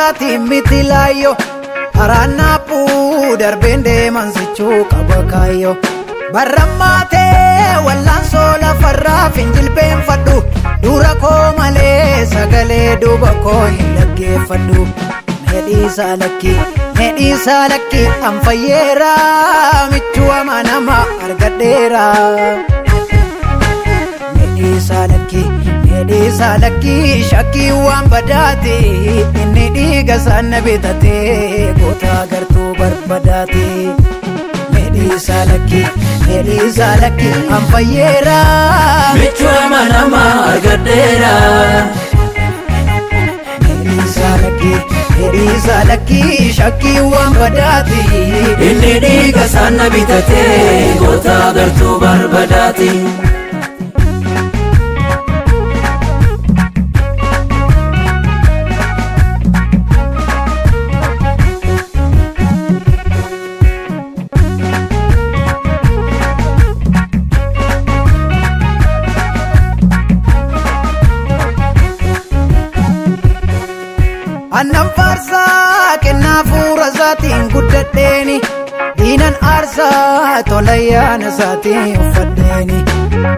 isaatiin miti laayyoo Haranaapuu darbeen deeman sichuu qaba kaayyoo Barrammaatee wallaansoo lafarraa finjilbeenfadhu Dura koo malee sagalee duuba koo hin dhaggeeffadhu Meedhiisaa lakkii meedhiisaa lakkii an fayyeera michuu amanama argadheera Meedhiisaa lakkii meedhiisaa lakkii shakkii waan badaati inni dhiiga isaan na bitatee goota gartuu barbadaati Meedhiisaa lakkii meedhiisaa lakkii an fayyeera michuu amanama argadheera Meedhiisaa lakkii meedhiisaa lakkii shakkii waan badaati inni dhiiga isaan na bitatee goota gartuu barbadaati. Annan faarsaa kennaa fuura isaatiin guddadheeni diinan aarsaa tola yaana isaatiin uffadheeni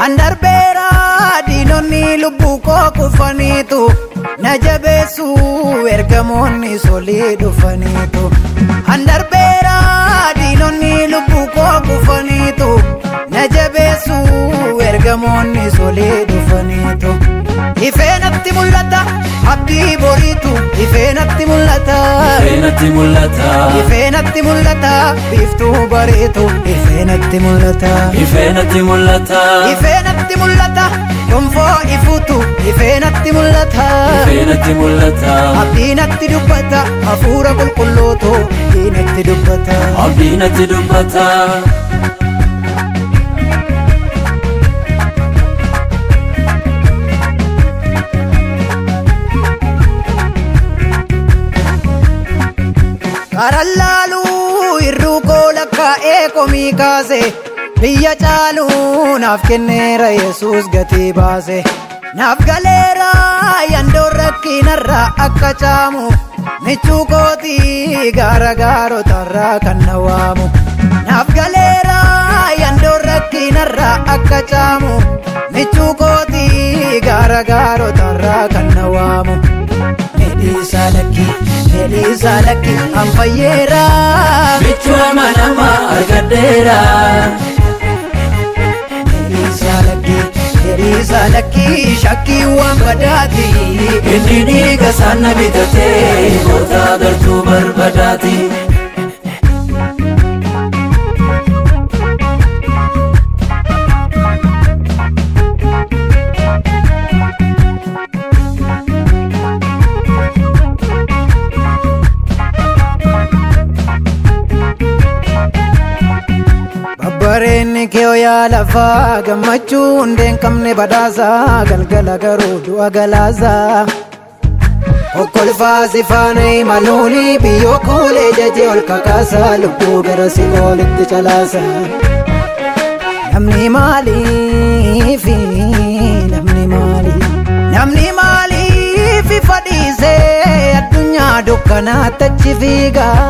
Handarbeera diinonni lubbuu koo kufaniitu na jabeessuu ergamoonni solii dhufaniitu Handarbeera diinonni lubbuu koo kufaniitu na jabeessuu ergamoonni solii dhufaniitu Ifee natti mul'ata abdii boriitu ifee natti mul'ata Ifee natti mul'ata ifee natti mul'ata biiftuu bareetu ifee natti mul'ata Ifee natti mul'ata ifee natti mul'ata gonfoo ifuutu ifee natti mul'ata Ifee natti mul'ata abdii natti dubbata hafuura qulqulluutu abdii natti dubbata Abdii natti dubbata. Karallaaluu irruu koo lakkaa'ee komii kaase biyya caaluu naaf kenneera Yesuus gatii baase naaf galeera yandoon rakkinarraa akka caamu michuu kootii gaara gaarotarraa kan na waamu naaf galeera yandoon rakkinarraa akka caamu michuu kootii gaara gaarotarraa kan na waamu Meedhiisaa lakkii meedhiisaa lakkii an fayyeera Michuu amanama argadheera Meedhiisaa lakkii meedhiisaa lakkii shakkii waan badaati inni dhiiga isaan na bitatee goota gartuu barbadaati. Babbareenni kee yaa lafaa gammachuu hundeen qabne badhaasaa galgala garuu du'a galaasaa. Okkolfaa si faana imaluuni biyyoo kuulee jajee ol kakaasaa lubbuu gara si'oolitti calaasa. Namni maaliifi namni maaliif namni maaliif ifa dhiisee addunyaa dukkanaatti achi fiigaa.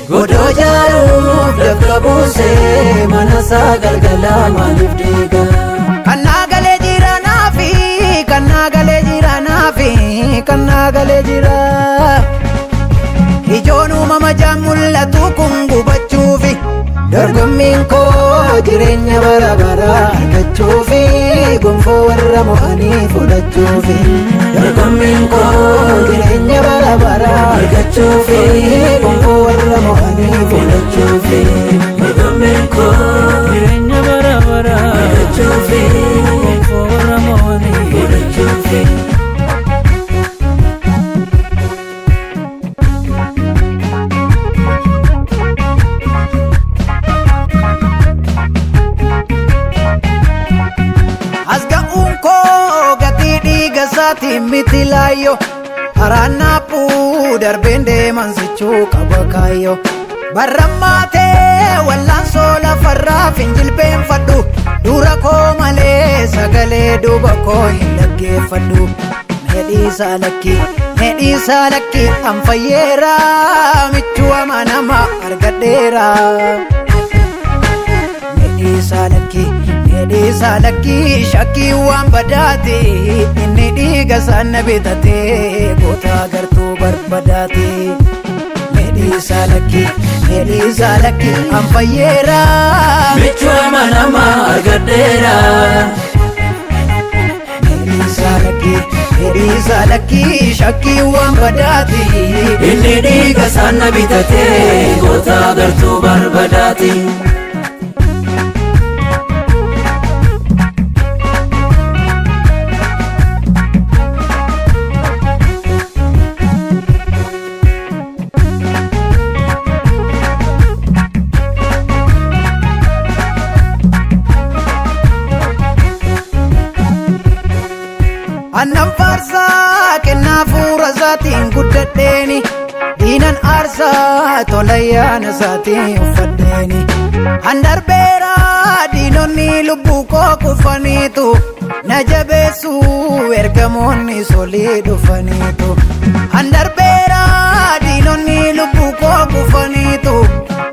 Godoo jaaruuf dafqa buusee mana isaa galgalaa maaliif diiga? Kannaa galee jira naafi kannaa galee jira naafi kannaa galee jira. Ijoon uumama jaan mul'atu kun gubachuufi dorgommiin koo jireenya bara baraa argachuufi gonfoo warra mo'anii fudhachuufi dorgommiin koo jireenya bara baraa argachuufi gonfoo warra mo'anii fudhachuufi Dorgommiin koo Jireenya bara baraa argachuufi gonfoo warra mo'anii fudhachuufi. As ga'uun koo gatii dhiiga isaatiin miti laayyoo Haranaapuu darbeen deeman sichuu qaba kaayyoo Barrammaatee wallaansoo lafarraa finjilbeenfadhu Dura koo malee sagalee duuba koo hin dhaggeeffadhu. Medhiisaa lakki medhiisaa lakki anfayyeera michuu amanama argadheera. Medhiisaa lakki medhiisaa lakki shakkii waan badaati inni dhiiga isaan na bitate goota gartuu barbadaati. Medhiisaa lakki medhiisaa lakki anfayyeera michuu amanama argadheera. Medhiisaa lakki medhiisaa lakki shakkii waan badaati inni dhiiga isaan na bitate goota gartuu barbadaati. Annan faarsaa kennaa fuura isaatiin guddadheeni diinan aarsaa tola ayyaana isaatiin uffadheeni. Handarbeera diinonni lubbuu koo kufaniitu na jabeessuu ergamoonni solii dhufaniitu. Handarbeera diinonni lubbuu koo kufaniitu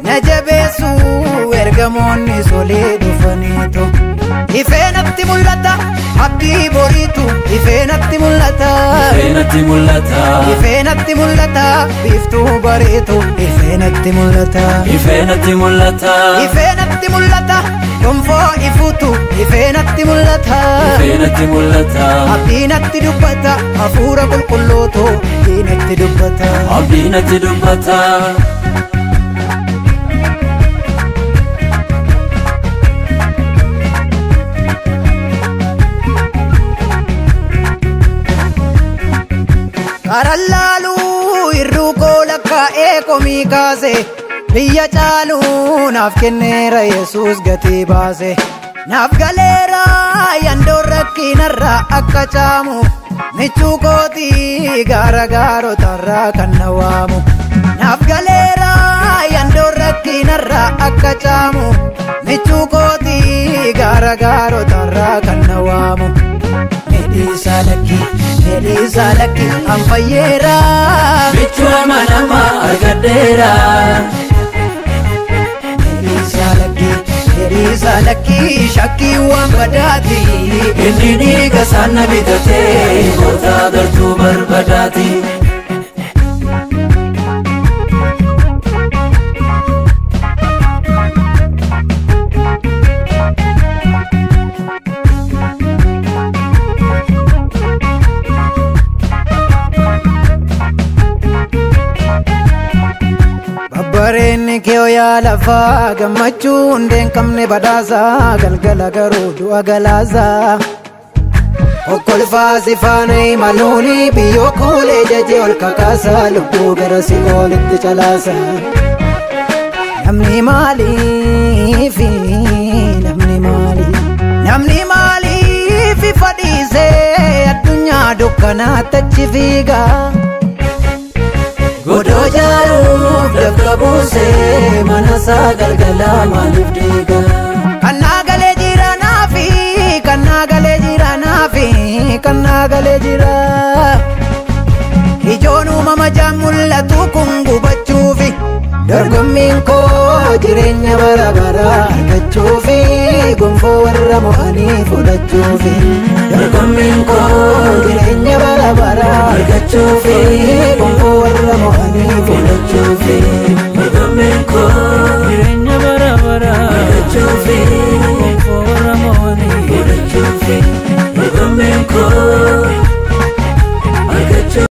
na jabeessuu ergamoonni solii dhufaniitu. Ifee natti mul'ata abdii boriitu ifee natti mul'ata. Ifee natti mul'ata. Ifee natti mul'ata biiftuu bareetu ifee natti mul'ata. Ifee natti mul'ata. Ifee natti mul'ata gonfoo ifuutu ifee natti mul'ata. Ifee natti mul'ata. Abdii natti dubbata hafuura qulqulluutu abdii natti dubbata. Abdii natti dubbata. Karallaaluu irruu koo lakkaa'ee komii kaase biyya caaluu naaf kenneera Yesuus gatii baase. Naaf galeera yandoon rakkinarraa akka caamu michuu kootii gaara gaarotarraa kan na waamu. Naaf galeera yandoon rakkinarraa akka caamu michuu kootii gaara gaarotarraa kan na waamu. Medhiisaa lakki medhiisaa lakki anfayyeera michuu amanama argadheera. Medhiisaa lakki medhiisaa lakki shakkii waan badaati inni dhiiga isaan na bitate goota gartuu barbadaati. Babbareenni kee yaa lafaa gammachuu hundee hin qabne badhaasa galgala garuu du'a galaasa. Okkolfaa si faana imaluuni biyyoo kuulee jajee ol kakaasa lubbuu gara si'oolitti calaasa. Namni maaliifi namni maaliif namni maaliif ifa dhiisee addunyaa dukkanaatti achi fiiga. Godoo jaaruuf dafqa buusee mana isaa galgala maaliif diiga? Kannaa galee jira naafi kannaa galee jira naafi kannaa galee jira. Ijoon uumama jaan mul'atu kun gubachuufi dorgommiin koo jireenya bara baraa argachuufi gonfoo warra mo'anii fudhachuufi. Dorgommiin koo jireenya bara baraa argachuufi gonfoo warra mo'anii fudhachuufi.